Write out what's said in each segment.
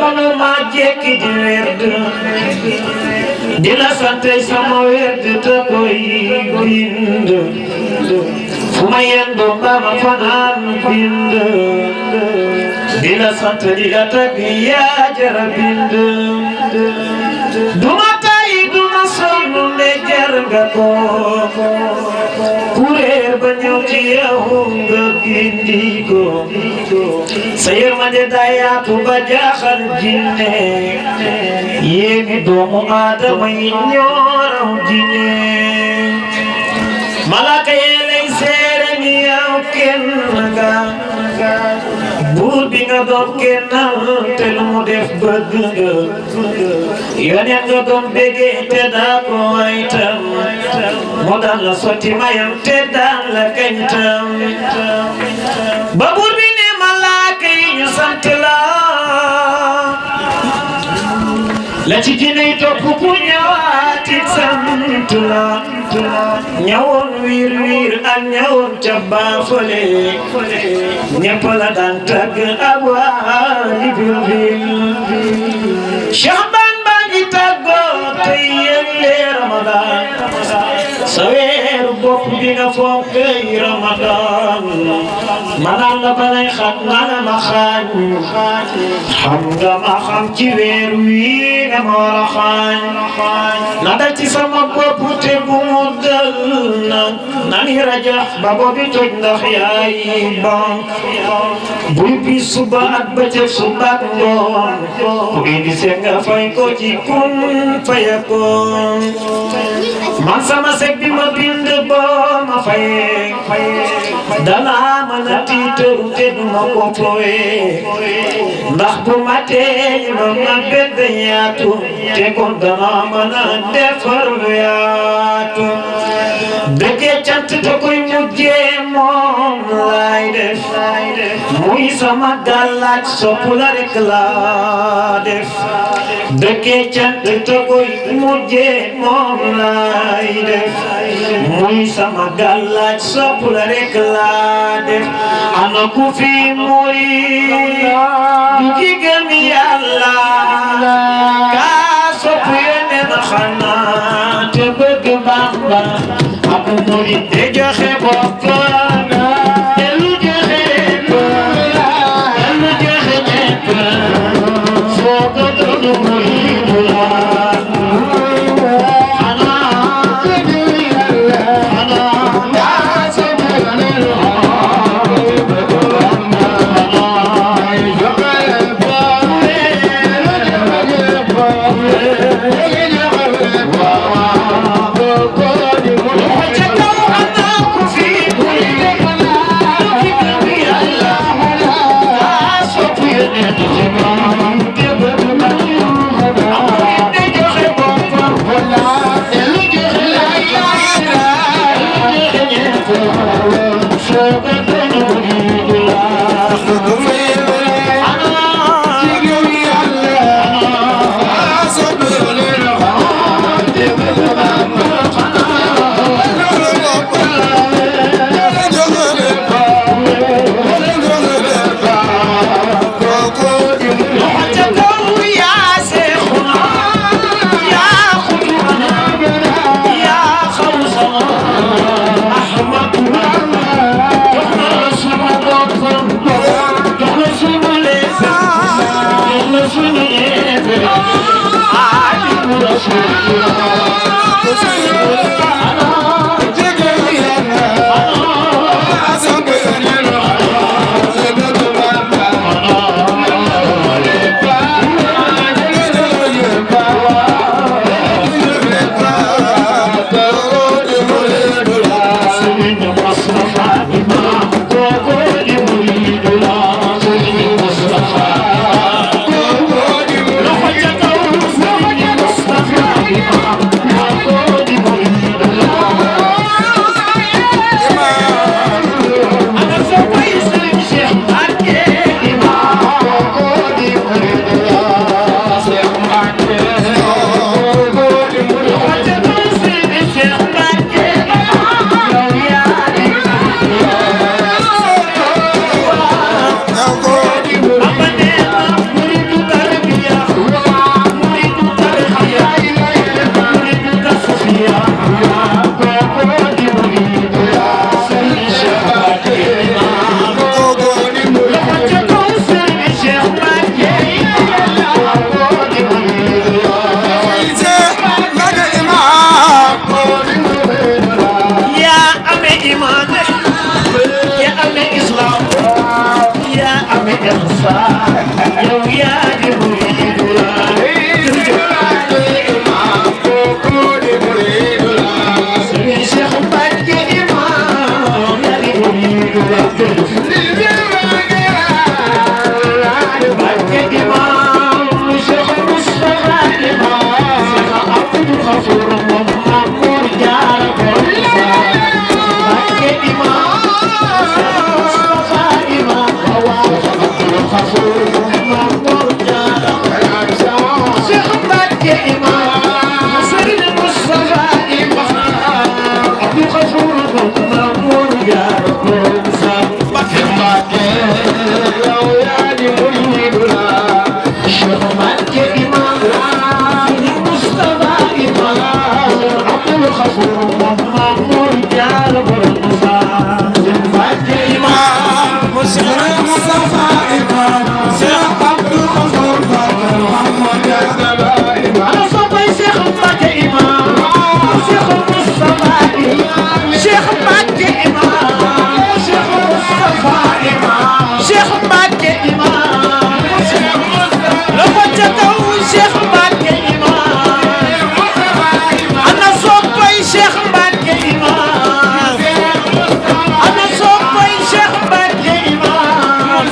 mënuma jekki di werd di la sant sama werd te koy bind fu ma yendu ba ma fanaan bind di la sant di la tagg yaa jara bind duma tay duma sonn nde jar nga ko kuréer ba ñëw ci yow nga gindi ko sa yërmande daa yaatu ba jaaxal jinne yéeni doomu aadama yi ñoo raw jinne malaaka yee lay seere ni yow kenn nga buur bi nga doon kennal te lu mu def bëgg nga yoneen nga doon bégee te daa ko way tam mu daan la sotti mayam te daan la kañ tam ba buur bi ne malaaka yi ñu sant la ci jinne topp ku ñëwaati sant la ñawoon wiir wiir ak ñawoon ca baafale ñëpp la daan tagg ak waa libil Shahban baa ngi tàggoo tey yëgle Ramadan sa weeru bopp bi nga fonkee Ramadan manaan la balay xat nana ma xaañ xam nga ma xam ci weer wi nga ma war a xaañ na dal ci sama bopp te bu mu dal nani rajax ba boobi toj ndax yaay bank buy bi suba ak bëccëg suba ak ngoon ku indi seen nga fay ko ci kun fayakoon man sama sek bi ma bind boo ma fayee danaa mën a tiitaru te du ma ko fooyee ndax bu ma tee ma bedd yaatu te kon danaa mën a defar lu yaatu dëggee cant te koy mujjee moom laay def muy sama gàllaaj sopp la rek laa def dëggee cant te koy mujjee moom laay def muy sama gàllaaj sopp la rek laa def ana ku fi muy du ki gëm Yàlla kaa sopp Yonent xanaa te bëgg Bamba ak murid te joxe bopp te lu joxe ñépp foo ko doon murid la Wow. yow yaa di muridu la Serigne Cheikh Mbacke imam yaa di muridu la Mbacke imam Cheikh Moustapha imam Cheikh Abdou Khafour moom Mamour Diarra Mbacke imam Cheikh Moustapha imam Cheikh Abdou Khafour moom Mamour Diarra Cheikh Mbacke imam Serigne Moustapha imam Abdou Khafour moom Mamour Diarra Mbacke yow yaa di muridu la Cheikh Mbacke imam Serigne Moustapha imam Abdou Khafour moom Mamour Diarra Cheikh Mbacke imam Serigne Moustapha imam Cheikh Abdou Khafour moom Mamour Diarra ana soppay Cheikh Mbacke imam Cheikh Moustapha imam Cheikh Mbacke imam Cheikh Moustapha imam Cheikh Mbacke imam loxo ca kaw Cheikh Mbacke imam ana soppay Cheikh Mbacke imam ana soppay Cheikh Mbacke imam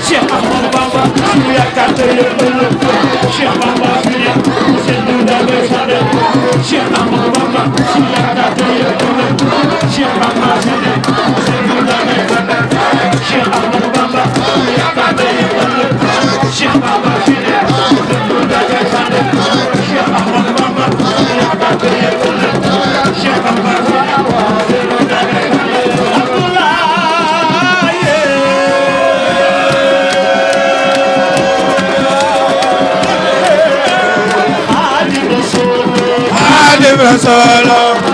Cheikh Ahmadou Bamba suñu yaakaar tey ëllëg Cheikh Bamba suñu seen dund ak sande Cheikh Ahmadou Bamba suñu yaakaar tey ëllëg Cheikh Bamba suñu seen dund ak sande Cheikh Ahmadou Bamba suñu yaakaar tey ëllëg Cheikh Bamba suñu seen dund ak sande Cheikh Ahmadou Bamba suñu yaakaar tey ëllëg Cheikh Bamba suñu seen dund ak Solo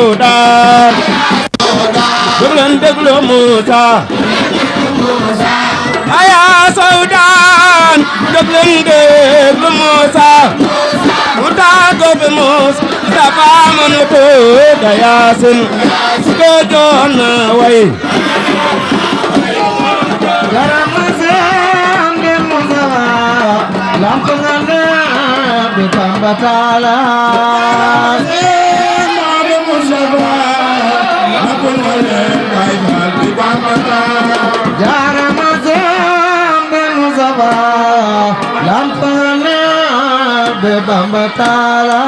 Sawdaan jóg leen déglu Moussa aya Sawdaan jóg leen déglu Moussa mu tàggu fi Moussa dafa mën a tudd Yaasin ko doon na way Batala Jara mazam ben muzawa lampana be bambatala